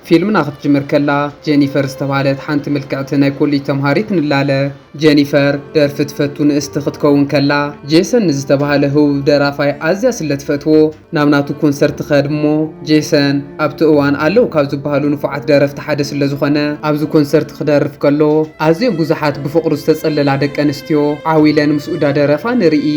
ፊልምና ክትጅምር ከላ፣ ጀኒፈር ዝተባህለት ሓንቲ ምልክዕቲ ናይ ኮሌጅ ተምሃሪት ንላለ። ጀኒፈር ደርፊ ትፈቱ ንእስቲ ክትከውን ከላ፣ ጄሰን ንዝተባህለ ህቡብ ደራፋይ ኣዝያ ስለ ትፈትዎ፣ ናብ ናቱ ኮንሰርት ትኸድ እሞ፣ ጄሰን ኣብቲ እዋን ኣለዉ ካብ ዝበሃሉ ንፉዓት ደረፍቲ ሓደ ስለ ዝኾነ፣ ኣብዚ ኮንሰርት ክደርፍ ከሎ፣ ኣዝዮም ብዙሓት ብፍቕሩ ዝተጸለላ ደቂ ኣንስትዮ ዓው ኢለን ምስኡ እንዳደረፋ ንርኢ።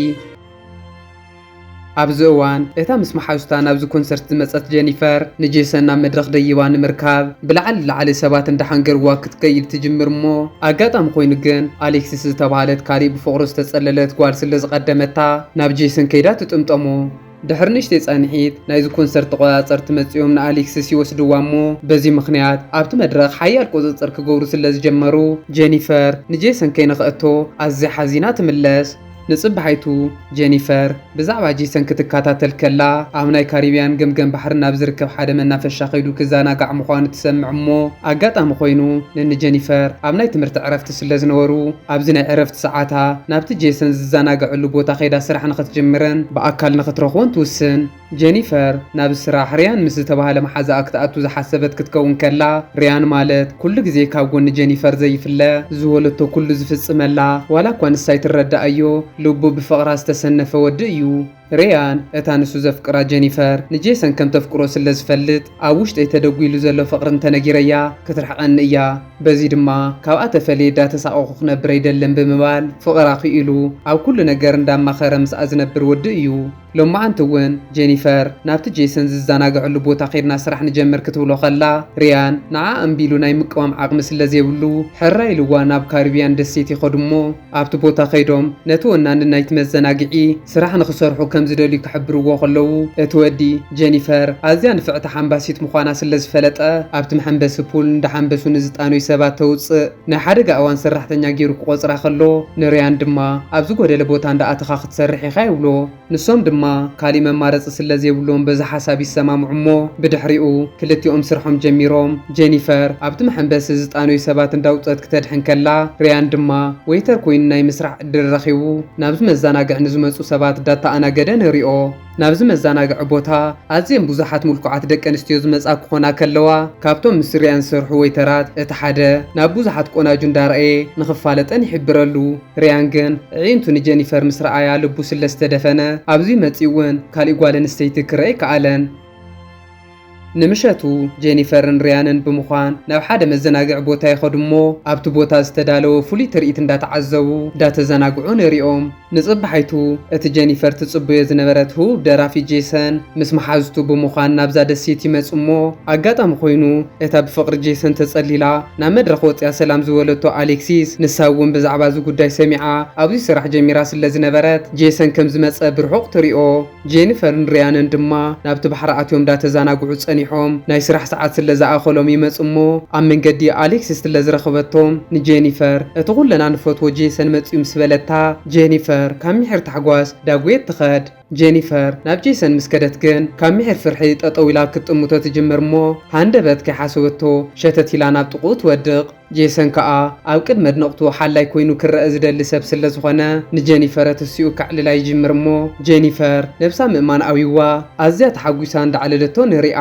ኣብዚ እዋን፣ እታ ምስ መሓዙታ ናብዚ ኮንሰርት ዝመጸት ጀኒፈር፣ ንጄሰን ናብ መድረኽ ደይባ ንምርካብ፣ ብላዕሊ ላዕሊ ሰባት እንዳሓንገርዋ ክትከይድ ትጅምር እሞ፣ ኣጋጣሚ ኮይኑ ግን፣ ኣሌክሲስ ዝተባህለት ካሊእ ብፍቕሩ ዝተጸለለት ጓል ስለ ዝቐደመታ፣ ናብ ጄሰን ከይዳ ትጥምጠሞ። ድሕሪ ንእሽተይ ጻንሒት፣ ናይዚ ኮንሰርት ተቖጻጸርቲ መጺኦም ንኣሌክሲስ ይወስድዋ እሞ፣ በዚ ምኽንያት፣ ኣብቲ መድረኽ ሓያል ቁጽጽር ክገብሩ ስለ ዝጀመሩ፣ ጀኒፈር ንጄሰን ከይነኽአቶ ኣዝያ ሓዚና ትምለስ። ንጽባሒቱ፣ ጀኒፈር ብዛዕባ ጄሰን ክትከታተል ከላ፣ ኣብ ናይ ካሪብያን ገምገም ባሕሪ ናብ ዝርከብ ሓደ መናፈሻ ከይዱ ክዘናጋዕ ምዃኑ ትሰምዕ እሞ፣ ኣጋጣሚ ኮይኑ፣ ንኒ ጀኒፈር ኣብ ናይ ትምህርቲ ዕረፍቲ ስለ ዝነበሩ፣ ኣብዚ ናይ ዕረፍቲ ሰዓታ ናብቲ ጄሰን ዝዘናግዐሉ ቦታ ከይዳ ስራሕ ንኽትጅምርን ብኣካል ንኽትረኽቦን ትውስን። ጀኒፈር ናብ ስራሕ ሪያን ምስ ዝተባህለ መሓዛኣ ክትኣቱ ዝሓሰበት ክትከውን ከላ፣ ሪያን ማለት ኩሉ ግዜ ካብ ጎኒ ጀኒፈር ዘይፍለ፣ ዝወለቶ ኩሉ ዝፍጽመላ፣ ዋላ እኳ ንሳ ኣይትረድኣዮ፣ ልቡ ብፍቕራ ዝተሰነፈ ወዲ እዩ። ሪያን፣ እታ ንሱ ዘፍቅራ ጀኒፈር፣ ንጄሰን ከም ተፍቅሮ ስለ ዝፈልጥ፣ ኣብ ውሽጠይ ተደጒሉ ዘሎ ፍቕሪ እንተነጊረያ፣ ክትርሕቐኒ እያ። በዚ ድማ፣ ካብኣ ተፈልየ እንዳተሳቐኹ ክነብር ኣይደልን ብምባል፣ ፍቕራ ክኢሉ፣ ኣብ ኩሉ ነገር እንዳማኸረ ምስኣ ዝነብር ወዲ እዩ። ሎማዓንቲ እውን ጀኒፈር ናብቲ ጄሰን ዝዘናግዐሉ ቦታ ከይድና ስራሕ ንጀምር ክትብሎ ከላ፣ ሪያን ንዓ እምቢ ኢሉ ናይ ምቅዋም ዓቕሚ ስለ ዘይብሉ፣ ሕራይ ኢልዋ ናብ ካሪብያን ደሴት ይኸዱ እሞ፣ ኣብቲ ቦታ ከይዶም ነቲ ወናኒ ናይቲ መዘናግዒ ስራሕ ንኽሰርሑ ከም ዝደልዩ ክሕብርዎ ከለዉ፣ እቲ ወዲ ጀኒፈር ኣዝያ ንፍዕቲ ሓምባሲት ምዃና ስለ ዝፈለጠ፣ ኣብቲ መሐንበሲ ፑል እንዳሓንበሱ ንዝጣነዩ ሰባት ተውፅእ ናይ ሓደጋ እዋን ሰራሕተኛ ገይሩ ክቖፅራ ከሎ፣ ንሪያን ድማ ኣብዚ ጎደለ ቦታ እንዳኣተኻ ክትሰርሕ ኢኻ ይብሎ። ንሶም ድማ ካሊእ መማረፂ ስለ ዘይብሎም በዚ ሓሳብ ይሰማምዑ እሞ፣ ብድሕሪኡ ክልቲኦም ስርሖም ጀሚሮም። ጀኒፈር ኣብቲ መሐንበሲ ዝጣነዩ ሰባት እንዳውፀት ክተድሕን ከላ፣ ሪያን ድማ ዌይተር ኮይኑ ናይ ምስራሕ ዕድል ረኺቡ ናብዚ መዘናግዒ ንዝመፁ ሰባት እንዳተኣናገደ ንሪኦ። ናብዚ መዘናግዒ ቦታ ኣዝየን ብዙሓት ምልኩዓት ደቂ ኣንስትዮ ዝመጻ ክኾና ከለዋ፣ ካብቶም ምስ ሪያን ዝሰርሑ ዌይተራት እቲ ሓደ ናብ ብዙሓት ቆናጁ እንዳረኣየ ንኽፋለጠን ይሕብረሉ። ሪያን ግን ኣዒንቱ ንጀኒፈር ምስ ረኣያ ልቡ ስለ ዝተደፈነ፣ ኣብዚ መጺኡ እውን ካሊእ ጓል ኣንስተይቲ ክረኣ ኣይከኣለን። ንምሸቱ ጀኒፈርን ሪያንን ብምዃን ናብ ሓደ መዘናግዒ ቦታ ይኸዱ እሞ፣ ኣብቲ ቦታ ዝተዳለወ ፍሉይ ትርኢት እንዳተዓዘቡ እንዳተዘናግዑ ንሪኦም። ንጽባሒቱ፣ እቲ ጀኒፈር ትጽበዮ ዝነበረት ህቡብ ደራፊ ጄሰን ምስ መሓዙቱ ብምዃን ናብዛ ደሴት ይመጽእ እሞ፣ ኣጋጣሚ ኮይኑ እታ ብፍቕሪ ጄሰን ተጸሊላ ናብ መድረኽ ወጺኣ ሰላም ዝበለቶ ኣሌክሲስ፣ ንሳ እውን ብዛዕባ እዚ ጉዳይ ሰሚዓ ኣብዚ ስራሕ ጀሚራ ስለ ዝነበረት፣ ጄሰን ከም ዝመጸ ብርሑቕ ትሪኦ። ጄኒፈርን ሪያንን ድማ ናብቲ ባሕሪ ኣትዮም እንዳተዛናግዑ ጸኒሖም፣ ናይ ስራሕ ሰዓት ስለ ዝኣኸሎም ይመጹ እሞ፣ ኣብ መንገዲ ኣሌክሲስ ስለ ዝረኸበቶም፣ ንጄኒፈር፣ "እቲ ኩልና ንፈትዎ ጄሰን መጺኡ" ምስ በለታ፣ ጄኒፈር ካብ ሚሒር ታሕጓስ ዳጉየት ትኸድ። ጄኒፈር ናብ ጄሰን ምስ ከደት ግን፣ ካብ ሚሒር ፍርሒ ጠጠው ኢላ ክትጥምቶ ትጅምር እሞ፣ ሃንደበት ከይሓሰበቶ ሸተት ኢላ ናብ ጥቕኡ ትወድቕ። ጄሰን ከኣ ኣብ ቅድሚ ኣድነቕቱ ሓላይ ኮይኑ ክረኣ ዝደሊ ሰብ ስለ ዝኾነ፣ ንጀኒፈር ኣተሲኡ ከዕልላ ይጅምር እሞ፣ ጀኒፈር ነብሳ ምእማን ኣውይዋ ኣዝያ ተሓጒሳ እንዳዕለለቶ ንሪኣ።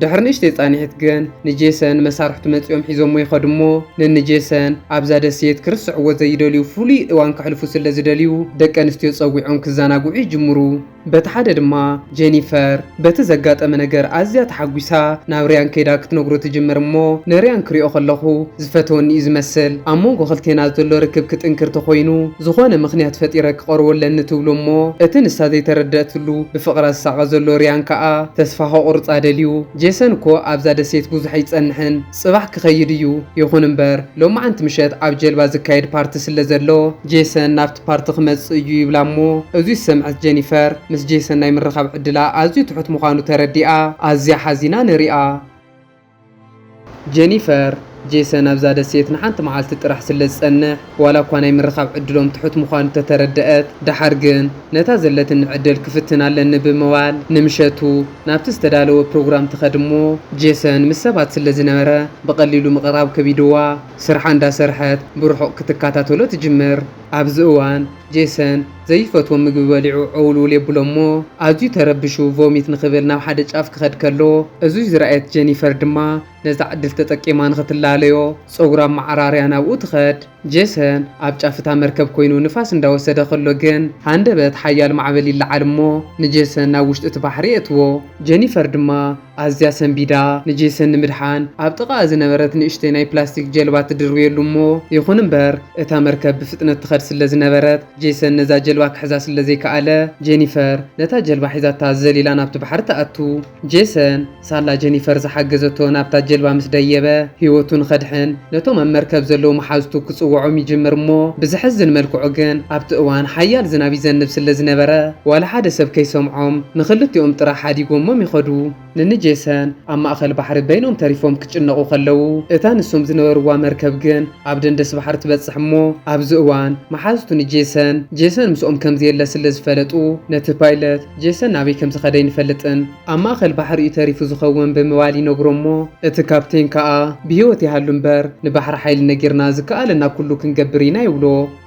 ድሕሪ ንእሽተይ ጻንሒት ግን፣ ንጄሰን መሳርሕቱ መጺኦም ሒዞሞ ይኸዱ እሞ፣ ንንጄሰን ኣብዛ ደሴት ክርስዕዎ ዘይደልዩ ፍሉይ እዋን ከሕልፉ ስለ ዝደልዩ፣ ደቂ ኣንስትዮ ጸዊዖም ክዘናግዑ ይጅምሩ። በቲ ሓደ ድማ ጀኒፈር በቲ ዘጋጠመ ነገር ኣዝያ ተሓጒሳ ናብ ሪያን ከይዳ ክትነግሮ ትጅምር እሞ፣ ንሪያን ክሪኦ ከለኹ ዝፈተወኒ እዩ ዝመስል። ኣብ መንጎ ክልቴና ዘሎ ርክብ ክጥንክር ተኾይኑ፣ ዝኾነ ምኽንያት ፈጢረ ክቐርቦ ኣለኒ ትብሎ እሞ፣ እቲ ንሳ ዘይተረደእትሉ ብፍቕራ ዝሳቐ ዘሎ ሪያን ከኣ ተስፋ ከቑርጻ ደልዩ። ጄሰን እኮ ኣብዛ ደሴት ብዙሕ ኣይጸንሕን፣ ጽባሕ ክኸይድ እዩ። ይኹን እምበር፣ ሎማዓንቲ ምሸት ኣብ ጀልባ ዝካየድ ፓርቲ ስለ ዘሎ፣ ጄሰን ናብቲ ፓርቲ ክመጽእ እዩ ይብላ እሞ፣ እዚ ዝሰምዐት ጀኒፈር፣ ምስ ጄሰን ናይ ምርኻብ ዕድላ ኣዝዩ ትሑት ምዃኑ ተረዲኣ፣ ኣዝያ ሓዚና ንሪኣ። ጀኒፈር፣ ጄሰን ኣብዛ ደሴት ንሓንቲ መዓልቲ ጥራሕ ስለ ዝጸንሕ፣ ዋላ እኳ ናይ ምርኻብ ዕድሎም ትሑት ምዃኑ ተተረደአት፣ ደሓር ግን፣ ነታ ዘለትኒ ዕድል ክፍትን ኣለኒ ብምባል፣ ንምሸቱ ናብቲ ዝተዳለወ ፕሮግራም ትኸድ እሞ፣ ጄሰን ምስ ሰባት ስለ ዝነበረ፣ ብቐሊሉ ምቕራብ ከቢድዋ፣ ስርሓ እንዳሰርሐት ብርሑቕ ክትከታተሎ ትጅምር። ኣብዚ እዋን ጄሰን ዘይፈትዎ ምግቢ በሊዑ ዕውልውል የብሎ እሞ ኣዝዩ ተረቢሹ ቮሚት ንኽብል ናብ ሓደ ጫፍ ክኸድ ከሎ፣ እዙይ ዝረኣየት ጀኒፈር ድማ ነዛ ዕድል ተጠቂማ ንኽትላለዮ ጸጉራ መዓራርያ ናብኡ ትኸድ። ጄሰን ኣብ ጫፍ እታ መርከብ ኮይኑ ንፋስ እንዳወሰደ ከሎ ግን ሃንደበት ሓያል ማዕበል ይለዓል እሞ ንጄሰን ናብ ውሽጢ እቲ ባሕሪ የእትዎ። ጀኒፈር ድማ ኣዝያ ሰንቢዳ ንጄሰን ንምድሓን ኣብ ጥቓኣ ዝነበረት ንእሽተይ ናይ ፕላስቲክ ጀልባ ትድርብየሉ እሞ፣ ይኹን እምበር እታ መርከብ ብፍጥነት ትኸድ ስለ ዝነበረት ጄሰን ነዛ ጀልባ ክሕዛ ስለ ዘይከኣለ፣ ጀኒፈር ነታ ጀልባ ሒዛታ ዘሊላ ናብቲ ባሕሪ ትኣቱ። ጄሰን ሳላ ጀኒፈር ዝሓገዘቶ ናብታ ጀልባ ምስ ደየበ፣ ህይወቱ ንኸድሕን ነቶም ኣብ መርከብ ዘለዉ መሓዝቱ ክጽውዖም ይጅምር እሞ፣ ብዘሕዝን መልክዑ ግን ኣብቲ እዋን ሓያል ዝናብ ይዘንብ ስለ ዝነበረ፣ ዋላ ሓደ ሰብ ከይሰምዖም ንኽልቲኦም ጥራሕ ሓዲጎሞም ይኸዱ። ንንጄሰን ኣብ ማእኸል ባሕሪ በይኖም ተሪፎም ክጭነቑ ከለዉ፣ እታ ንሶም ዝነበርዋ መርከብ ግን ኣብ ደንደስ ባሕሪ ትበጽሕ እሞ፣ ኣብዚ እዋን መሓዝቱ ንጄሰን፣ ጄሰን ምስኦም ከም ዘየለ ስለ ዝፈለጡ፣ ነቲ ፓይለት ጄሰን ናበይ ከም ዝኸደ ኣይንፈልጥን፣ ኣብ ማእኸል ባሕሪ እዩ ተሪፉ ዝኸውን ብምባል ይነግሮ እሞ፣ እቲ ካፕቴን ከኣ ብህይወት ይሃሉ እምበር ንባሕሪ ሓይሊ ነጊርና ዝከኣለና ኩሉ ክንገብር ኢና ይብሎ።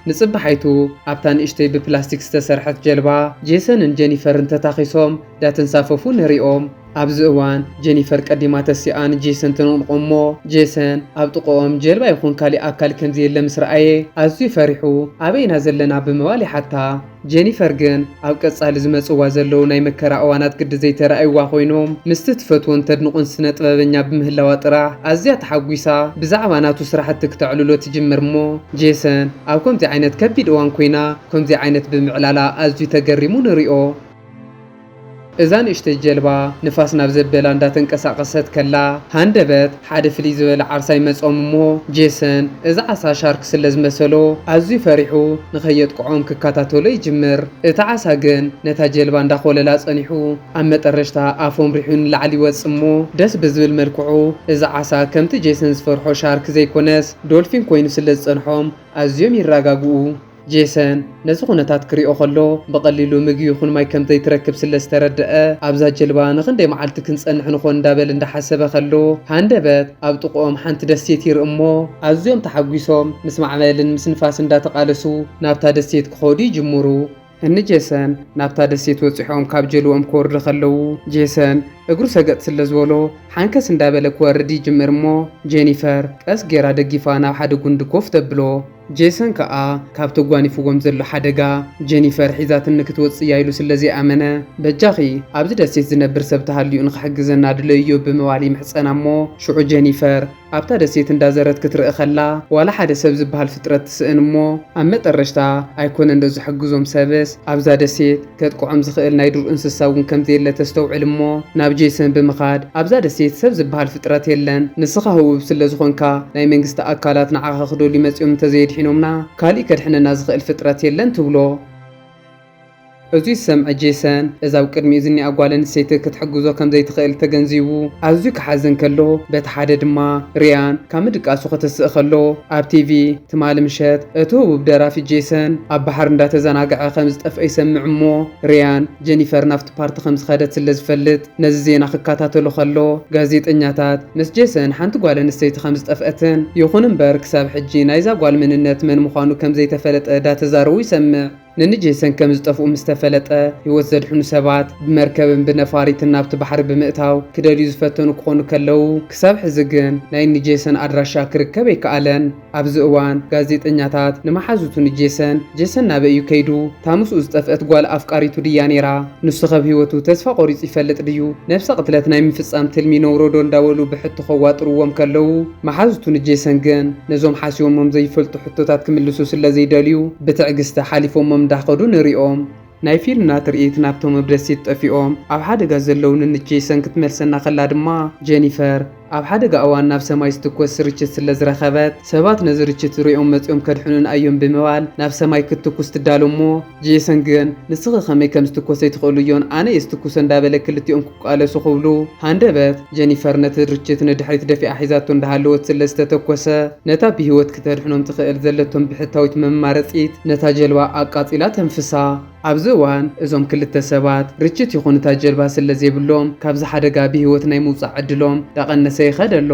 ንጽባሓይቱ ኣብታ ንእሽተይ ብፕላስቲክ ዝተሰርሐት ጀልባ ጄሰንን ጀኒፈርን ተታኺሶም እንዳተንሳፈፉ ንሪኦም። ኣብዚ እዋን ጀኒፈር ቀዲማ ተሲኣ ንጄሰን ትንቕንቆ እሞ፣ ጄሰን ኣብ ጥቕኦም ጀልባ ይኹን ካሊእ ኣካል ከም ዘየለ ምስ ረኣየ ኣዝዩ ፈሪሑ፣ ኣበይ ኢና ዘለና ብምባል ይሓታ። ጀኒፈር ግን ኣብ ቀጻሊ ዝመጽዋ ዘለዉ ናይ መከራ እዋናት ግዲ ዘይተረኣይዋ ኮይኖም፣ ምስቲ ትፈትዎን ተድንቑን ስነ ጥበበኛ ብምህላዋ ጥራሕ ኣዝያ ተሓጒሳ ብዛዕባ ናቱ ስራሕቲ ክተዕልሎ ትጅምር እሞ፣ ጄሰን ኣብ ከምዚ ዓይነት ከቢድ እዋን ኮይና ከምዚ ዓይነት ብምዕላላ ኣዝዩ ተገሪሙ ንሪኦ። እዛ ንእሽተይ ጀልባ ንፋስ ናብ ዘበላ እንዳተንቀሳቐሰት ከላ፣ ሃንደበት ሓደ ፍልይ ዝበለ ዓርሳ ይመጾም እሞ፣ ጄሰን እዚ ዓሳ ሻርክ ስለ ዝመሰሎ ኣዝዩ ፈሪሑ ንኸየጥቅዖም ክከታተሎ ይጅምር። እቲ ዓሳ ግን ነታ ጀልባ እንዳኾለላ ጸኒሑ፣ ኣብ መጠረሽታ ኣፎም ሪሑ ንላዕሊ ይወጽእ እሞ፣ ደስ ብዝብል መልክዑ እዚ ዓሳ ከምቲ ጄሰን ዝፈርሖ ሻርክ ዘይኮነስ ዶልፊን ኮይኑ ስለ ዝጸንሖም ኣዝዮም ይረጋግኡ። ጄሰን ነዚ ኩነታት ክሪኦ ከሎ፣ ብቐሊሉ ምግቢ ይኹን ማይ ከም ዘይትረክብ ስለ ዝተረድአ፣ ኣብዛ ጀልባ ንኽንደይ መዓልቲ ክንጸንሕ ንኾን እንዳበለ እንዳሓሰበ ከሎ፣ ሃንደበት ኣብ ጥቕኦም ሓንቲ ደሴት ይርኢ እሞ፣ ኣዝዮም ተሓጒሶም ምስ ማዕበልን ምስ ንፋስ እንዳተቓለሱ ናብታ ደሴት ክኸዱ ይጅምሩ። እኒ ጄሰን ናብታ ደሴት ወጺሖም ካብ ጀልባኦም ክወርዱ ከለዉ፣ ጄሰን እግሩ ሰገጥ ስለ ዝበሎ፣ ሓንከስ እንዳበለ ክወርድ ይጅምር እሞ፣ ጀኒፈር ቀስ ጌራ ደጊፋ ናብ ሓደ ጉንዲ ኮፍ ተብሎ። ጄሰን ከኣ ካብቲ ኣጓኒፍዎም ዘሎ ሓደጋ ጀኒፈር ሒዛትኒ ክትወጽእ እያ ኢሉ ስለ ዘይኣመነ፣ በጃኺ ኣብዚ ደሴት ዝነብር ሰብ ተሃልዩ ንኽሕግዘና ድለይዮ ብምባል ይምሕጸና እሞ፣ ሽዑ ጀኒፈር ኣብታ ደሴት እንዳዘረት ክትርኢ ከላ፣ ዋላ ሓደ ሰብ ዝበሃል ፍጥረት ትስእን እሞ፣ ኣብ መጠረሽታ ኣይኮነን ዶ ዝሕግዞም ሰብስ ኣብዛ ደሴት ከጥቅዖም ዝኽእል ናይ ዱር እንስሳ እውን ከም ዘየለ ተስተውዕል እሞ፣ ናብ ጄሰን ብምኻድ፣ ኣብዛ ደሴት ሰብ ዝበሃል ፍጥረት የለን፣ ንስኻ ህቡብ ስለ ዝኾንካ፣ ናይ መንግስቲ ኣካላት ንዓኻ ክደልዩ መጺኦም እንተዘየድሒኖምና፣ ካሊእ ከድሕነና ዝኽእል ፍጥረት የለን ትብሎ። እዚ ዝሰምዐ ጄሰን፣ እዛ ኣብ ቅድሚኡ ዝኒኣ ጓል ኣንስተይቲ ክትሕግዞ ከም ዘይትኽእል ተገንዚቡ፣ ኣዝዩ ክሓዝን ከሎ፣ በቲ ሓደ ድማ ሪያን ካብ ምድቃሱ ከተስእ ከሎ፣ ኣብ ቲቪ ትማሊ ምሸት እቲ ህቡብ ደራፊ ጄሰን ኣብ ባሕሪ እንዳተዘናግዐ ከም ዝጠፍአ ይሰምዕ እሞ፣ ሪያን ጀኒፈር ናብቲ ፓርቲ ከም ዝኸደት ስለ ዝፈልጥ፣ ነዚ ዜና ክከታተሎ ከሎ፣ ጋዜጠኛታት ምስ ጄሰን ሓንቲ ጓል ኣንስተይቲ ከም ዝጠፍአትን፣ ይኹን እምበር ክሳብ ሕጂ ናይዛ ጓል መንነት መን ምዃኑ ከም ዘይተፈለጠ እንዳተዛረቡ ይሰምዕ። ንንጄሰን ከም ዝጠፍኡ ምስ ተፈለጠ፣ ህይወት ዘድሕኑ ሰባት ብመርከብን ብነፋሪትን ናብቲ ባሕሪ ብምእታው ክደልዩ ዝፈተኑ ክኾኑ ከለዉ፣ ክሳብ ሕዚ ግን ናይ ንጄሰን ኣድራሻ ክርከብ ኣይከኣለን። ኣብዚ እዋን፣ ጋዜጠኛታት ንመሓዙቱ ንጄሰን፣ ጄሰን ናበይ እዩ ከይዱ? እታ ምስኡ ዝጠፍአት ጓል ኣፍቃሪቱ ድያ ነይራ? ንሱኸ ብህይወቱ ተስፋ ቆሪጹ ይፈልጥ ድዩ? ነብሰ ቅትለት ናይ ምፍጻም ትልሚ ነውሮ ዶ እንዳበሉ ብሕቶ ከዋጥርዎም ከለዉ፣ መሓዙቱ ንጄሰን ግን ነዞም ሓሲቦሞም ዘይፈልጡ ሕቶታት ክምልሱ ስለ ዘይደልዩ፣ ብትዕግስቲ ሓሊፎሞም እንዳኸዱ ንሪኦም። ናይ ፊልምና ትርኢት ናብቶም ኣብ ደሴት ጠፊኦም ኣብ ሓደጋ ዘለዉ ንንጄሰን ክትመልሰና ከላ ድማ፣ ጀኒፈር ኣብ ሓደጋ እዋን ናብ ሰማይ ዝትኮስ ርችት ስለ ዝረኸበት፣ ሰባት ነዚ ርችት ሪኦም መጺኦም ከድሕኑና እዮም ብምባል ናብ ሰማይ ክትትኩስ ትዳሎ እሞ፣ ጄሰን ግን፣ "ንስኺ ከመይ ከም ዝትኮስ ኣይትኽእልዮን፣ ኣነ እየ ዝትኩሶ" እንዳበለ ክልቲኦም ክቃለሱ ክብሉ፣ ሃንደበት ጀኒፈር ነቲ ርችት ንድሕሪት ደፊኣ ሒዛቶ እንዳሃለወት ስለ ዝተተኮሰ፣ ነታ ብህይወት ክተድሕኖም ትኽእል ዘለቶም ብሕታዊት መማረጺት ነታ ጀልባ ኣቃጺላ ተንፍሳ። ኣብዚ እዋን እዞም ክልተ ሰባት ርችት ይኹን እታ ጀልባ ስለ ዘይብሎም፣ ካብዚ ሓደጋ ብህይወት ናይ ምውጻእ ዕድሎም ዳቐነሰ ይኸድ ኣሎ።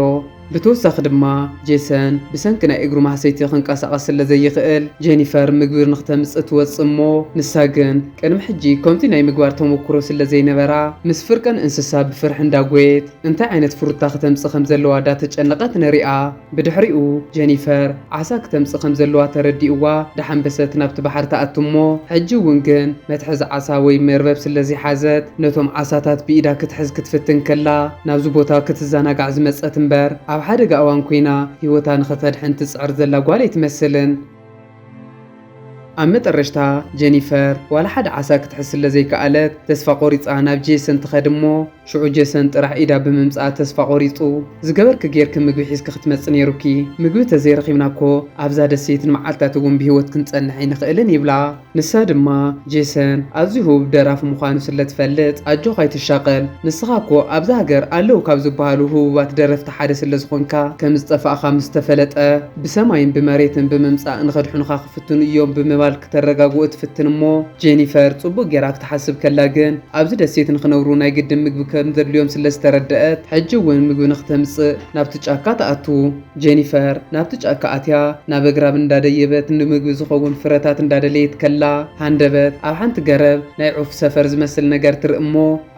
ብተወሳኺ ድማ ጄሰን ብሰንኪ ናይ እግሩ ማህሰይቲ ክንቀሳቐስ ስለ ዘይኽእል፣ ጄኒፈር ምግቢ ንክተምጽእ ትወጽእ እሞ፣ ንሳ ግን ቅድሚ ሕጂ ከምዚ ናይ ምግባር ተመኩሮ ስለ ዘይነበራ፣ ምስ ፍርቀን እንስሳ ብፍርሒ እንዳጎየት እንታይ ዓይነት ፍሩታ ክተምጽእ ከም ዘለዋ እንዳተጨነቐት ንሪኣ። ብድሕሪኡ ጄኒፈር ዓሳ ክተምጽእ ከም ዘለዋ ተረዲእዋ፣ ዳሓንበሰት ናብቲ ባሕሪ ትኣቱ እሞ፣ ሕጂ እውን ግን መትሓዚ ዓሳ ወይ መርበብ ስለ ዘይሓዘት፣ ነቶም ዓሳታት ብኢዳ ክትሕዝ ክትፍትን ከላ፣ ናብዚ ቦታ ክትዘናጋዕ ዝመጸት እምበር፣ ኣብ ሓደጋ እዋን ኮይና ህይወታ ንኸተድሕን ትጽዕር ዘላ ጓል ኣይትመስልን። ኣብ መጠረሽታ ጄኒፈር ዋላ ሓደ ዓሳ ክትሕዝ ስለ ዘይከኣለት፣ ተስፋ ቆሪጻ ናብ ጄሰን ትኸድ እሞ፣ ሽዑ ጄሰን ጥራሕ ኢዳ ብምምጻኣ ተስፋ ቆሪጹ፣ "ዝገበርኪ ጌርኪ ምግቢ ሒዝኪ ክትመጺ ነይሩኪ። ምግቢ ተዘይረኺብና እኮ ኣብዛ ደሴት ንመዓልታት እውን ብህይወት ክንጸንሕ ኣይንኽእልን" ይብላ። ንሳ ድማ፣ ጄሰን ኣዝዩ ህቡብ ደራፊ ምዃኑ ስለ ትፈልጥ፣ "ኣጆኻ ኣይትሻቐል፣ ንስኻ እኮ ኣብዛ ሃገር ኣለዉ ካብ ዝበሃሉ ህቡባት ደረፍቲ ሓደ ስለ ዝኾንካ፣ ከም ዝጠፋእኻ ምስ ተፈለጠ፣ ብሰማይን ብመሬትን ብምምጻእ ንኸድሕኑኻ ክፍትኑ እዮም" ብምባል ክተረጋግኦ ትፍትን እሞ፣ ጄኒፈር ጽቡቕ ጌራ ክትሓስብ ከላ ግን፣ ኣብዚ ደሴት ንኽነብሩ ናይ ግድን ምግቢ ከም ዘድልዮም ስለ ዝተረድአት፣ ሕጂ እውን ምግቢ ንኽተምጽእ ናብቲ ጫካ ትኣቱ። ጄኒፈር ናብቲ ጫካ ኣትያ፣ ናብ ኣግራብ እንዳደየበት ንምግቢ ዝኸውን ፍረታት እንዳደለየት ከላ፣ ሃንደበት ኣብ ሓንቲ ገረብ ናይ ዑፍ ሰፈር ዝመስል ነገር ትርኢ እሞ፣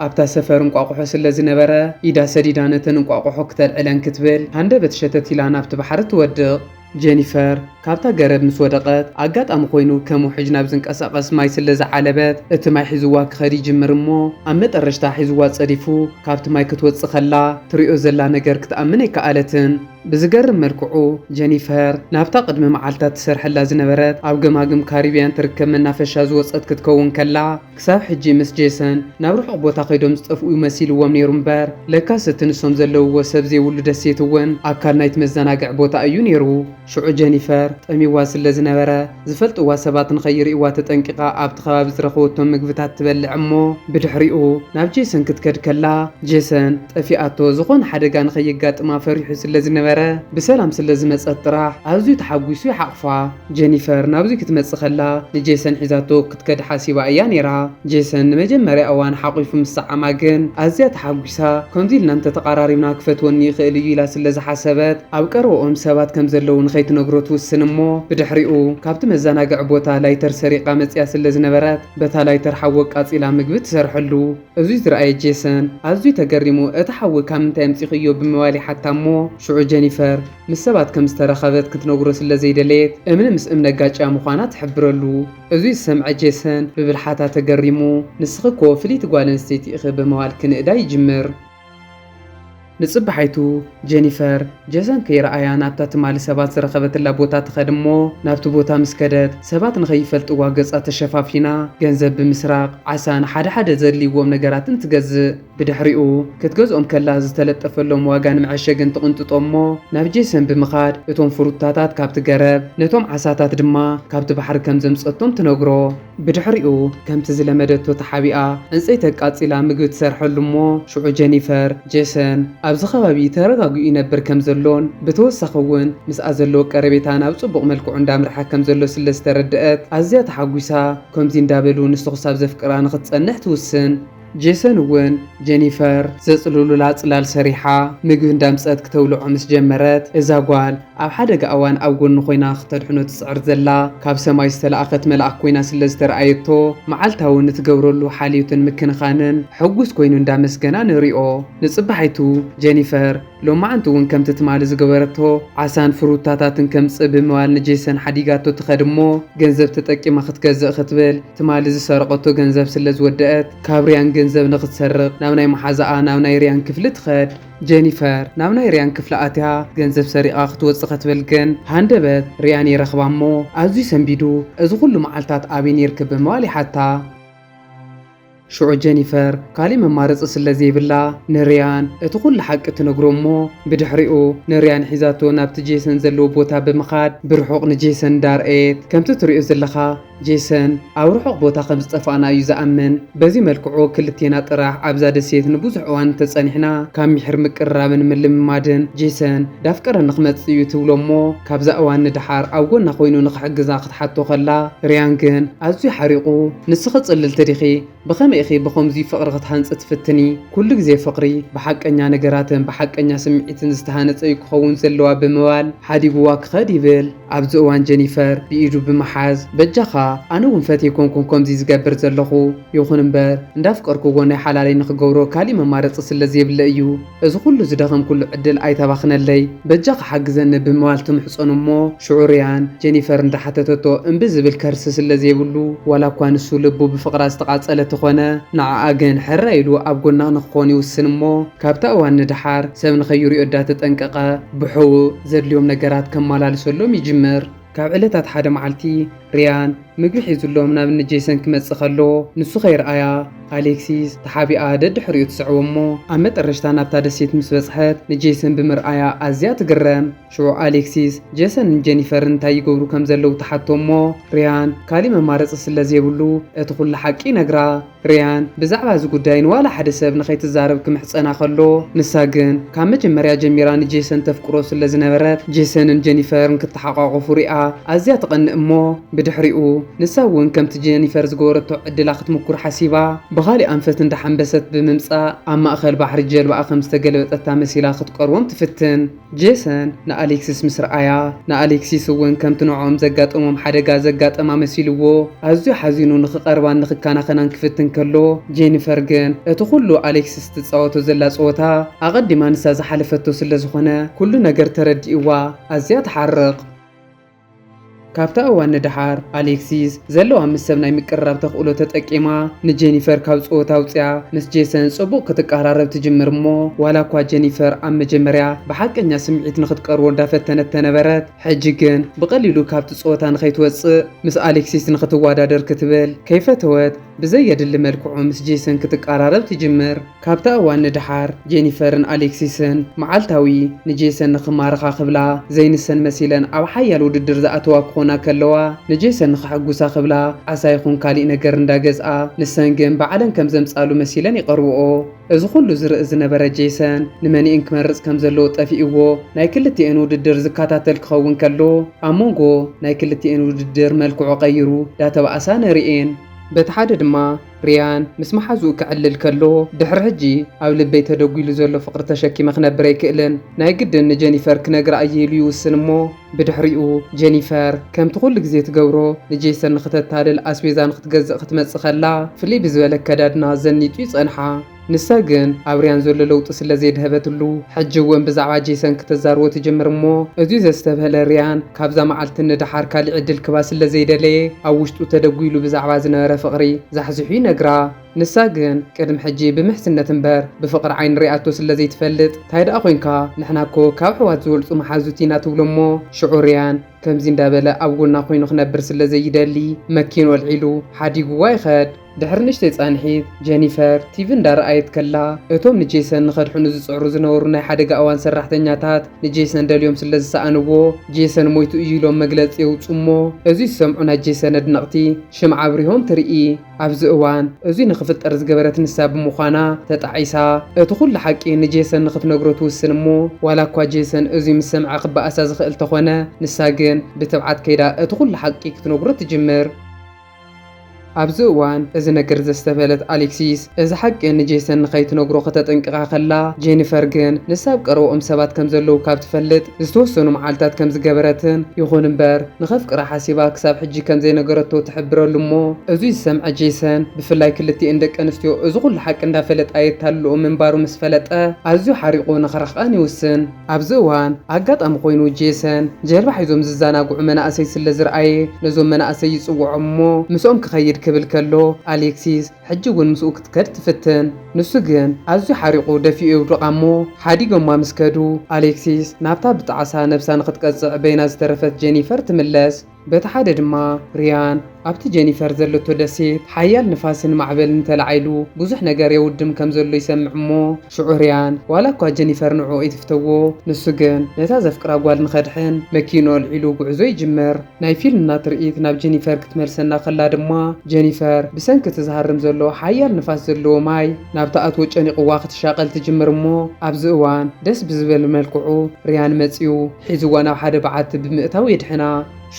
ኣብታ ሰፈር እንቋቑሖ ስለ ዝነበረ፣ ኢዳ ሰዲዳ ነተን እንቋቑሖ ክተልዕለን ክትብል፣ ሃንደበት ሸተት ኢላ ናብቲ ባሕሪ ትወድቕ። ጄኒፈር ካብታ ገረብ ምስ ወደቐት፣ ኣጋጣሚ ኮይኑ ከም ውሕጅ ናብ ዝንቀሳቐስ ማይ ስለ ዝዓለበት፣ እቲ ማይ ሒዝዋ ክኸድ ይጅምር እሞ፣ ኣብ መጠረሽታ ሒዝዋ ጸዲፉ ካብቲ ማይ ክትወጽእ ከላ፣ ትሪኦ ዘላ ነገር ክትኣምን ኣይከኣለትን። ብዝገርም መልክዑ፣ ጀኒፈር ናብታ ቅድሚ መዓልታት ትሰርሐላ ዝነበረት ኣብ ገማግም ካሪብያን ትርከብ መናፈሻ ዝወጸት ክትከውን ከላ፣ ክሳብ ሕጂ ምስ ጄሰን ናብ ርሑቕ ቦታ ከይዶም ዝጠፍኡ መሲልዎም ነይሩ እምበር፣ ለካስ እቲ ንሶም ዘለውዎ ሰብ ዘይብሉ ደሴት እውን ኣካል ናይቲ መዘናግዒ ቦታ እዩ ነይሩ። ሽዑ ጀኒፈር ጠሚዋ ስለ ዝነበረ፣ ዝፈልጥዋ ሰባት ንኸይርእይዋ ተጠንቂቓ ኣብቲ ከባቢ ዝረኸበቶም ምግብታት ትበልዕ እሞ፣ ብድሕሪኡ ናብ ጄሰን ክትከድ ከላ፣ ጄሰን ጠፊኣቶ ዝኾነ ሓደጋ ንኸየጋጥማ ፈሪሑ ስለ ዝነበረ፣ ብሰላም ስለ ዝመጸት ጥራሕ ኣዝዩ ተሓጒሱ ይሓቑፋ። ጀኒፈር ናብዚ ክትመጽእ ከላ፣ ንጄሰን ሒዛቶ ክትከድ ሓሲባ እያ ነይራ። ጄሰን ንመጀመርያ እዋን ሓቒፉ ምስ ሰዓማ ግን ኣዝያ ተሓጒሳ፣ "ከምዚ ኢልና እንተተቓራሪብና ክፈትወኒ ይኽእል እዩ" ኢላ ስለ ዝሓሰበት፣ ኣብ ቀረብኦም ሰባት ከም ዘለዉ ንኸይትነግሮ ትውስን እሞ፣ ብድሕሪኡ ካብቲ መዘናግዒ ቦታ ላይተር ሰሪቓ መጺኣ ስለ ዝነበረት፣ በታ ላይተር ሓዊ ኣቃጺላ ምግቢ ትሰርሐሉ። እዚ ዝረኣየ ጄሰን ኣዝዩ ተገሪሙ፣ "እቲ ሓዊ ካብ ምንታይ ኣምጺኽዮ?" ብምባል ይሓታ እሞ፣ ሽዑ ጀኒፈር ምስ ሰባት ከም ዝተራኸበት ክትነግሮ ስለ ዘይደለየት፣ እምኒ ምስ እምኒ ኣጋጭያ ምዃና ትሕብረሉ። እዚ ዝሰምዐ ጄሰን ብብልሓታ ተገሪሙ፣ "ንስኺ እኮ ፍልይቲ ጓል ኣንስተይቲ ኢኺ" ብምባል ክንእዳ ይጅምር። ንጽባሓይቱ ጀኒፈር፣ ጄሰን ከይረኣያ ናብታ ትማሊ ሰባት ዝረኸበትላ ቦታ ትኸድ እሞ፣ ናብቲ ቦታ ምስ ከደት፣ ሰባት ንኸይፈልጥዋ ገጻ ተሸፋፊና፣ ገንዘብ ብምስራቕ፣ ዓሳን ሓደ ሓደ ዘድልይዎም ነገራትን ትገዝእ። ብድሕሪኡ፣ ክትገዝኦም ከላ ዝተለጠፈሎም ዋጋን መዐሸግን ትቕንጥጦ እሞ፣ ናብ ጄሰን ብምኻድ፣ እቶም ፍሩታታት ካብቲ ገረብ፣ ነቶም ዓሳታት ድማ ካብቲ ባሕሪ ከም ዘምጸቶም ትነግሮ። ብድሕሪኡ፣ ከምቲ ዝለመደቶ ተሓቢኣ፣ ዕንጸይቲ ኣቃጺላ ምግቢ ትሰርሐሉ እሞ፣ ሽዑ ጀኒፈር፣ ጄሰን ኣብዚ ከባቢ ተረጋጊኡ ይነብር ከም ዘሎን፣ ብተወሳኺ እውን ምስኣ ዘለዎ ቀረቤታ ናብ ጽቡቕ መልክዑ እንዳምርሓ ከም ዘሎ ስለ ዝተረድአት፣ ኣዝያ ተሓጒሳ፣ ከምዚ እንዳበሉ ንሱ ክሳብ ዘፍቅራ ንኽትጸንሕ ትውስን። ጄሰን እውን ጀኒፈር ዘጽልሉላ ጽላል ሰሪሓ፣ ምግቢ እንዳምጸት ክተውልዖ ምስ ጀመረት፣ እዛ ጓል ኣብ ሓደጋ እዋን ኣብ ጎኑ ኮይና ክተድሕኖ ትጽዕር ዘላ፣ ካብ ሰማይ ዝተላእኸት መልኣኽ ኮይና ስለ ዝተረኣየቶ፣ መዓልታዊ ንትገብረሉ ሓልዮትን ምክንኻንን ሕጉስ ኮይኑ እንዳመስገና ንሪኦ። ንጽባሒቱ ጀኒፈር ሎማዓንቲ እውን ከምቲ ትማሊ ዝገበረቶ፣ ዓሳን ፍሩታታትን ከምጽእ ብምባል ንጄሰን ሓዲጋቶ ትኸድ እሞ፣ ገንዘብ ተጠቂማ ክትገዝእ ክትብል፣ ትማሊ ዝሰረቐቶ ገንዘብ ስለ ዝወደአት፣ ካብ ሪያን ገንዘብ ንኽትሰርቕ ናብ ናይ መሓዛኣ ናብ ናይ ሪያን ክፍሊ ትኸድ። ጀኒፈር ናብ ናይ ሪያን ክፍሊ ኣትያ ገንዘብ ሰሪቓ ክትወጽእ ክትብል ግን፣ ሃንደበት ሪያን ይረኽባ እሞ፣ ኣዝዩ ሰንቢዱ፣ "እዚ ኩሉ መዓልታት ኣበይ ኔርኪ?" ብምባል ይሓታ። ሽዑ ጀኒፈር ካሊእ መማረጺ ስለ ዘይብላ፣ ንሪያን እቲ ኩሉ ሓቂ ትነግሮ እሞ፣ ብድሕሪኡ ንሪያን ሒዛቶ ናብቲ ጄሰን ዘለዎ ቦታ ብምኻድ፣ ብርሑቕ ንጄሰን እንዳርኣየት፣ "ከምቲ ትሪኦ ዘለኻ፣ ጄሰን ኣብ ርሑቕ ቦታ ከም ዝጠፋእና እዩ ዝኣምን። በዚ መልክዑ ክልቴና ጥራሕ ኣብዛ ደሴት ንብዙሕ እዋን እንተጸኒሕና፣ ካብ ምሒር ምቅርራብን ምልምማድን ጄሰን ዳፍቀረኒ ክመጽእ እዩ" ትብሎ እሞ፣ ካብዛ እዋን ንደሓር ኣብ ጎና ኮይኑ ንኽሕግዛ ክትሓቶ ከላ፣ ሪያን ግን ኣዝዩ ሓሪቑ፣ "ንስኺ ጽልልቲ ዲኺ? ብኸመይ ኢኺ ብኸምዚ ፍቕሪ ክትሃንጺ ትፍትኒ? ኩሉ ግዜ ፍቕሪ ብሓቀኛ ነገራትን ብሓቀኛ ስምዒትን ዝተሃነጸ እዩ ክኸውን ዘለዋ ብምባል ሓዲጉዋ ክኸድ ይብል። ኣብዚ እዋን ጀኒፈር ብኢዱ ብምሓዝ፣ በጃኻ፣ ኣነ እውን ፈትየ ኮንኩን ከምዚ ዝገብር ዘለኹ፣ ይኹን እምበር እንዳፍቀርኩዎ ናይ ሓላለይ ንኽገብሮ ካሊእ መማረጺ ስለ ዘየብለ እዩ። እዚ ኩሉ ዝደኸምኩሉ ዕድል ኣይተባኽነለይ፣ በጃኻ ሓግዘኒ ብምባል ትምሕጸኑ እሞ፣ ሽዑ ሪያን ጀኒፈር እንዳሓተተቶ እምቢ ዝብል ከርሲ ስለ ዘይብሉ፣ ዋላ እኳ ንሱ ልቡ ብፍቕራ ዝተቓጸለ ተኾነ፣ ንዓኣ ግን ሕራይ ኢሉ ኣብ ጎና ንኽኾን ይውስን እሞ፣ ካብታ እዋን ንደሓር ሰብ ንኸይሪኦ እንዳተጠንቀቐ፣ ብሕቡእ ዘድልዮም ነገራት ከመላልሰሎም ይጅምር። ካብ ዕለታት ሓደ መዓልቲ፣ ሪያን ምግቢ ሒዙሎም ናብ ንጄሰን ክመጽእ ከሎ፣ ንሱ ከይረኣያ፣ ኣሌክሲስ ተሓቢኣ ደድሕሪኡ ትስዕቦ እሞ፣ ኣብ መጠረሽታ ናብታ ደሴት ምስ በጽሐት፣ ንጄሰን ብምርኣያ ኣዝያ ትግረም። ሽዑ ኣሌክሲስ፣ ጄሰንን ጀኒፈርን እንታይ ይገብሩ ከም ዘለዉ ትሓቶ እሞ፣ ሪያን ካሊእ መማረጺ ስለ ዘይብሉ፣ እቲ ኩሉ ሓቂ ይነግራ። ሪያን ብዛዕባ እዚ ጉዳይ ንዋላ ሓደ ሰብ ንኸይትዛረብ ክምሕጸና ከሎ፣ ንሳ ግን ካብ መጀመርያ ጀሚራ ንጄሰን ተፍቅሮ ስለ ዝነበረት፣ ጄሰንን ጀኒፈርን ክተሓቋቆፉ ሪኣ ኣዝያ ትቐንእ እሞ፣ ብድሕሪኡ ንሳ እውን ከምቲ ጀኒፈር ዝገበረቶ ዕድላ ክትምኩር ሓሲባ፣ ብኻሊእ ኣንፈት እንዳሓንበሰት ብምምጻእ፣ ኣብ ማእከል ባሕሪ ጀልባኣ ከም ዝተገለበጠታ መሲላ ክትቀርቦም ትፍትን። ጄሰን ንኣሌክሲስ ምስ ረኣያ፣ ንኣሌክሲስ እውን ከምቲ ንዕኦም ዘጋጠሞም ሓደጋ ዘጋጠማ መሲልዎ፣ ኣዝዩ ሓዚኑ ንኽቐርባን ንኽከናኸናን ክፍትን ከሎ፣ ጄኒፈር ግን እቲ ኩሉ ኣሌክሲስ ትጻወቶ ዘላ ጸወታ፣ ኣቐዲማ ንሳ ዝሓለፈቶ ስለ ዝኾነ፣ ኩሉ ነገር ተረዲእዋ፣ ኣዝያ ትሓርቕ። ካብቲ እዋን ንደሓር፣ ኣሌክሲስ ዘለዋ ምስ ሰብ ናይ ምቅርራብ ተኽእሎ ተጠቂማ፣ ንጄኒፈር ካብ ጸወታ ኣውጽያ፣ ምስ ጄሰን ጽቡቕ ክትቀራረብ ትጅምር እሞ፣ ዋላ እኳ ጄኒፈር ኣብ መጀመርያ ብሓቀኛ ስምዒት ንኽትቀርቦ እንዳፈተነት ተነበረት፣ ሕጂ ግን ብቐሊሉ ካብቲ ጸወታ ንኸይትወጽእ፣ ምስ ኣሌክሲስ ንኽትወዳደር ክትብል፣ ከይፈተወት ብዘየድሊ መልክዑ ምስ ጄሰን ክትቀራረብ ትጅምር። ካብታ እዋን ንደሓር፣ ጄኒፈርን ኣሌክሲስን መዓልታዊ ንጄሰን ንኽማርኻ ክብላ ዘይንሰን መሲለን ኣብ ሓያል ውድድር ዝኣተዋ ክኾና ከለዋ፣ ንጄሰን ንኸሐጉሳ ክብላ ዓሳ ይኹን ካሊእ ነገር እንዳገዝኣ፣ ንሰን ግን ባዕለን ከም ዘምጻሉ መሲለን ይቐርብኦ። እዚ ኩሉ ዝርኢ ዝነበረ ጄሰን፣ ንመንኤን ክመርጽ ከም ዘለዎ ጠፊእዎ፣ ናይ ክልቲኤን ውድድር ዝከታተል ክኸውን ከሎ፣ ኣብ መንጎ ናይ ክልቲኤን ውድድር መልክዑ ቀይሩ ዳተባእሳ ንርእየን። በቲ ሓደ ድማ፣ ሪያን ምስ መሓዝኡ ክዕልል ከሎ፣ ድሕሪ ሕጂ ኣብ ልበይ ተደጒሉ ዘሎ ፍቕሪ ተሸኪመ ክነብር ኣይክእልን። ናይ ግድን ንጀኒፈር ክነግራ እየ ኢሉ ይውስን እሞ፣ ብድሕሪኡ ጀኒፈር ከምቲ ኩሉ ግዜ ትገብሮ ንጄሰን ንኽተታልል ኣስቤዛ ንኽትገዝእ ክትመጽእ ከላ፣ ፍልይ ብዝበለ ኣከዳድና ዘኒጡ ይጸንሓ። ንሳ ግን ኣብ ሪያን ዘሎ ለውጢ ስለ ዘይድሀበትሉ፣ ሕጂ እውን ብዛዕባ ጄሰን ክተዛርቦ ትጅምር እሞ፣ እዚ ዘስተብሀለ ሪያን ካብዛ መዓልቲ ንደሓር ካሊእ ዕድል ክባ ስለ ዘይደለየ፣ ኣብ ውሽጡ ተደጒሉ ብዛዕባ ዝነበረ ፍቕሪ ዛሕዚሑ ይነግራ። ንሳ ግን ቅድሚ ሕጂ ብምሕስነት እምበር ብፍቕሪ ዓይኒ ሪኣቶ ስለ ዘይትፈልጥ፣ "ታይ ደኣ ኮይንካ? ንሕና እኮ ካብ ኣሕዋት ዝበልጹ መሓዙት ኢና" ትብሎ እሞ፣ ሽዑ ሪያን ከምዚ እንዳበለ ኣብ ጎና ኮይኑ ክነብር ስለ ዘይደሊ፣ መኪኑ ኣልዒሉ ሓዲጉዋ ይኸድ። ድሕሪ ንእሽተይ ጻንሒት፣ ጀኒፈር ቲቪ እንዳረኣየት ከላ፣ እቶም ንጄሰን ንኸድሕኑ ዝጽዕሩ ዝነበሩ ናይ ሓደጋ እዋን ሰራሕተኛታት ንጄሰን ደልዮም ስለ ዝሰኣንዎ፣ ጄሰን ሞይቱ እዩ ኢሎም መግለጺ የውጽኡ እሞ፣ እዚ ዝሰምዑ ናይ ጄሰን ኣድነቕቲ ሽምዓ ኣብሪሆም ትርኢ። ኣብዚ እዋን፣ እዚ ንኽፍጠር ዝገበረት ንሳ ብምዃና ተጣዒሳ፣ እቲ ኩሉ ሓቂ ንጄሰን ንኽትነግሮ ትውስን እሞ፣ ዋላ እኳ ጄሰን እዚ ምስ ሰምዐ ክበኣሳ ዝኽእል ተኾነ፣ ንሳ ግን ብትብዓት ከይዳ እቲ ኩሉ ሓቂ ክትነግሮ ትጅምር። ኣብዚ እዋን፣ እዚ ነገር ዘስተብሀለት ኣሌክሲስ፣ እዚ ሓቂ ንጄሰን ንኸይትነግሮ ከተጠንቅቓ ከላ፣ ጄኒፈር ግን ንሳ ኣብ ቀረብኦም ሰባት ከም ዘለዉ ካብ ትፈልጥ፣ ዝተወሰኑ መዓልታት ከም ዝገበረትን፣ ይኹን እምበር፣ ንኸፍቅራ ሓሲባ ክሳብ ሕጂ ከም ዘይነገረቶ ትሕብረሉ እሞ፣ እዚ ዝሰምዐ ጄሰን፣ ብፍላይ ክልቲኤን ደቂ ኣንስትዮ እዚ ኩሉ ሓቂ እንዳፈለጣ የታልልኦ ምንባሩ ምስ ፈለጠ፣ ኣዝዩ ሓሪቑ ንኽርሕቐን ይውስን። ኣብዚ እዋን፣ ኣጋጣሚ ኮይኑ ጄሰን፣ ጀልባ ሒዞም ዝዘናግዑ መናእሰይ ስለ ዝረኣየ፣ ነዞም መናእሰይ ይጽውዖም እሞ፣ ምስኦም ክኸይድ ክብል ከሎ፣ ኣሌክሲስ፣ ሕጂ እውን ምስኡ ክትከድ ትፍትን። ንሱ ግን ኣዝዩ ሓሪቑ ደፊኡ የውድቓ እሞ፣ ሓዲጎማ ምስ ከዱ፣ ኣሌክሲስ ናብታ ብጣዕሳ ነብሳ ንኽትቀጽዕ በይና ዝተረፈት ጀኒፈር ትምለስ። በቲ ሓደ ድማ፣ ሪያን ኣብቲ ጀኒፈር ዘለቶ ደሴት ሓያል ንፋስን ማዕበልን ተላዒሉ ብዙሕ ነገር የውድም ከም ዘሎ ይሰምዕ እሞ፣ ሽዑ ሪያን ዋላ እኳ ጀኒፈር ንዕኡ ኣይትፍተዎ፣ ንሱ ግን ነታ ዘፍቅራ ጓል ንኸድሕን መኪኑ ኣልዒሉ ጉዕዞ ይጅምር። ናይ ፊልምና ትርኢት ናብ ጀኒፈር ክትመልሰና ከላ ድማ፣ ጀኒፈር ብሰንኪ እቲ ዝሃርም ዘሎ ሓያል ንፋስ ዘለዎ ማይ ናብ ትኣትዎ ጨኒቕዋ ክትሻቐል ትጅምር እሞ፣ ኣብዚ እዋን ደስ ብዝብል መልክዑ ሪያን መጺኡ ሒዝዋ ናብ ሓደ በዓቲ ብምእታው የድሕና።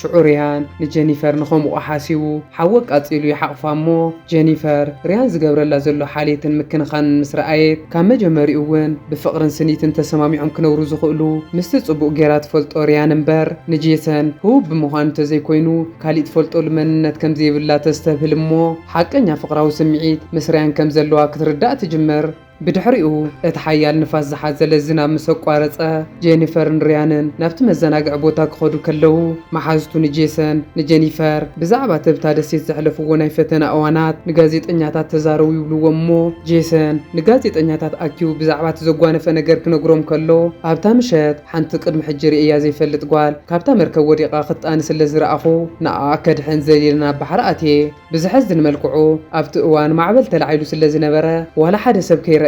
ሽዑ ሪያን ንጀኒፈር ንኸምኡ ሓሲቡ ሓዊ ኣቃጺሉ ይሓቕፋ እሞ፣ ጀኒፈር ሪያን ዝገብረላ ዘሎ ሓልየትን ምክንኻንን ምስ ረኣየት፣ ካብ መጀመሪኡ እውን ብፍቕርን ስኒትን ተሰማሚዖም ክነብሩ ዝኽእሉ ምስቲ ጽቡቕ ጌራ ትፈልጦ ሪያን እምበር፣ ንጄሰን ህቡብ ብምዃኑ እንተዘይኮይኑ፣ ካሊእ ትፈልጠሉ መንነት ከም ዘይብላ ተስተብህል እሞ፣ ሓቀኛ ፍቕራዊ ስምዒት ምስ ሪያን ከም ዘለዋ ክትርዳእ ትጅምር። ብድሕሪኡ፣ እቲ ሓያል ንፋስ ዝሓዘለ ዝናብ ምስ ኣቋረጸ፣ ጄኒፈርን ሪያንን ናብቲ መዘናግዒ ቦታ ክኸዱ ከለዉ፣ መሓዙቱ ንጄሰን፣ ንጀኒፈር ብዛዕባ እቲ ኣብታ ደሴት ዘሕለፍዎ ናይ ፈተና እዋናት ንጋዜጠኛታት ተዛረቡ ይብልዎ እሞ፣ ጄሰን ንጋዜጠኛታት ኣኪቡ ብዛዕባ እቲ ዘጓነፈ ነገር ክነግሮም ከሎ፣ ኣብታ ምሸት ሓንቲ ቅድሚ ሕጂ ርእያ ዘይፈልጥ ጓል ካብታ መርከብ ወዲቓ ክትጣኒ ስለ ዝረኣኹ፣ ንኣኣ ከድሕን ዘሊለ ናብ ባሕሪ ኣትየ። ብዘሕዝን መልክዑ፣ ኣብቲ እዋን ማዕበል ተላዒሉ ስለ ዝነበረ፣ ዋላ ሓደ ሰብ ከይረኣየና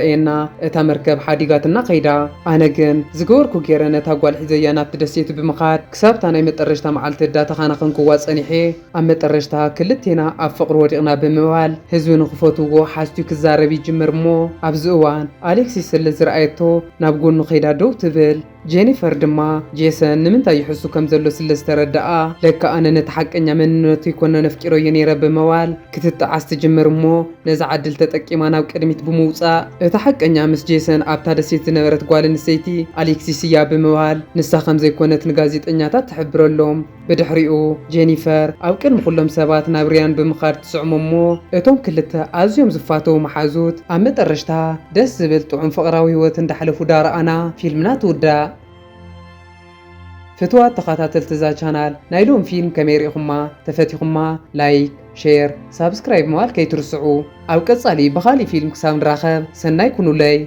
እታ መርከብ ሓዲጋትና ከይዳ። ኣነ ግን ዝገበርኩ ገይረ ነታ ጓል ሒዘያ ናብቲ ደሴት ብምኻድ፣ ክሳብታ ናይ መጠረሽታ መዓልቲ እዳተኻናኸንክዋ ጸኒሐ። ኣብ መጠረሽታ ክልቴና ኣብ ፍቕሪ ወዲቕና ብምባል፣ ህዝቢ ንኽፈትዎ ሓስትዩ ክዛረብ ይጅምር እሞ፣ ኣብዚ እዋን ኣሌክሲስ ስለ ዝረኣየቶ ናብ ጎኑ ከይዳ ደው ትብል። ጄኒፈር ድማ ጄሰን ንምንታይ ይሕሱ ከም ዘሎ ስለ ዝተረድኣ፣ ለካ ኣነ ነቲ ሓቀኛ መንነቱ ይኮነ ነፍቂሮዮ ነይረ ብምባል ክትጠዓስ ትጅምር እሞ፣ ነዛ ዕድል ተጠቂማ ናብ ቅድሚት ብምውጻእ፣ እታ ሓቀኛ ምስ ጄሰን ኣብታ ደሴት ዝነበረት ጓል ኣንስተይቲ ኣሌክሲስ እያ ብምባል፣ ንሳ ከም ዘይኮነት ንጋዜጠኛታት ትሕብረሎም። ብድሕሪኡ፣ ጄኒፈር ኣብ ቅድሚ ኩሎም ሰባት ናብ ሪያን ብምኻድ ትስዕሞ እሞ፣ እቶም ክልተ ኣዝዮም ዝፋተዉ መሓዙት ኣብ መጠረሽታ ደስ ዝብል ጥዑም ፍቕራዊ ህይወት እንዳሕለፉ ዳረኣና ፊልምና ትውዳእ። ፍትዋት ተኸታተልቲ እዛ ቻናል፣ ናይ ሎም ፊልም ከመይ ርኢኹማ? ተፈቲኹማ? ላይክ፣ ሼር፣ ሳብስክራይብ ምባል ከይትርስዑ። ኣብ ቀጻሊ ብኻሊእ ፊልም ክሳብ ንራኸብ፣ ሰናይ ኩኑለይ።